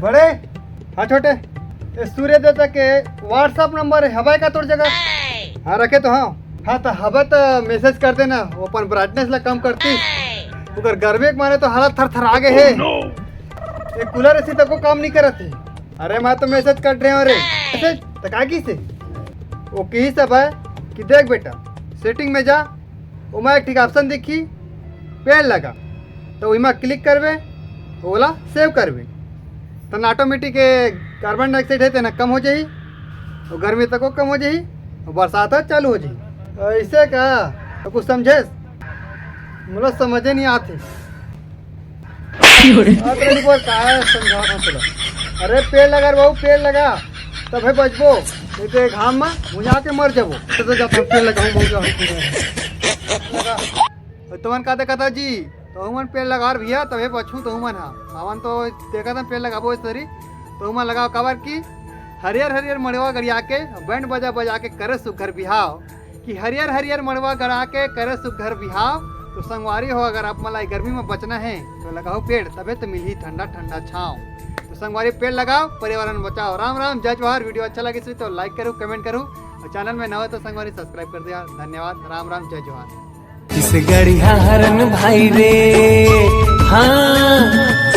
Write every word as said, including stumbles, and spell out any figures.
बड़े, हाँ छोटे, ये सूर्य देवता के WhatsApp नंबर हवय का तोर जगह? हाँ, रखे तो हाँ। हाँ, तो हवय तो मैसेज कर देना, वो अपन ब्राइटनेस ला कम करती। ओकर गर्मी के मारे तो हालत थरथरा गे हे। ये कूलर एसी तको काम नहीं करत हे। अरे, मैं तो मैसेज कर रहे हूँ रे। मैसेज तो का किसे? वो की सब है कि देख बेटा, सेटिंग में जा, ओमा एक ठिक ऑप्शन दिखी, पेड़ लगा, तो ओमा क्लिक करबे, ओला सेव करबे, तो ऑटोमेटिक कार्बन डाइऑक्साइड है तेना कम हो जाही, और गर्मी तको कम हो जाही, और बरसात ह चालू हो जाही। ऐसे का? तो कुछ समझेस? मोला समझे नहीं आते। अरे निकोर, काय समझावत हंव तोला? अरे पेड़ लगा रे बाबू, पेड़ लगा, तभे बचबो। नहीं तो ये घाम में मुंजा के मर जाबो। तो, तो जाता हूँ, पेड़ लगाऊं, मौजा हो। लगा। और तुमन का देखत हव जी, तुमन पेड़ लगा रे भैया, तभे बचहू तुमन हा। हमन तो देखत हन पेड़ लगाबो इस तरी, तुमन लगाओ, काबर कि हरियर हरियर मड़वा गड़िया के, बैंड बजा बजा के करे सुघर बिहाव। कि हरियर हरियर मड़वा गड़ा के करे सुघर बिहाव। तो संगवारी हो, अगर आप मन ला गर्मी में बचना है तो लगाओ पेड़, तभे तो मिलही ठंडा ठंडा छाव। तो संगवारी, पेड़ लगाओ, पर्यावरण बचाओ। राम राम, जय जोहार। वीडियो अच्छा लगिस होही तो लाइक करू, कमेंट करू, और चैनल में नवा हो तो संगवारी सब्सक्राइब कर दिया। धन्यवाद, राम राम, जय जोहार। इस गड़िया हरन भाई रे, हाँ,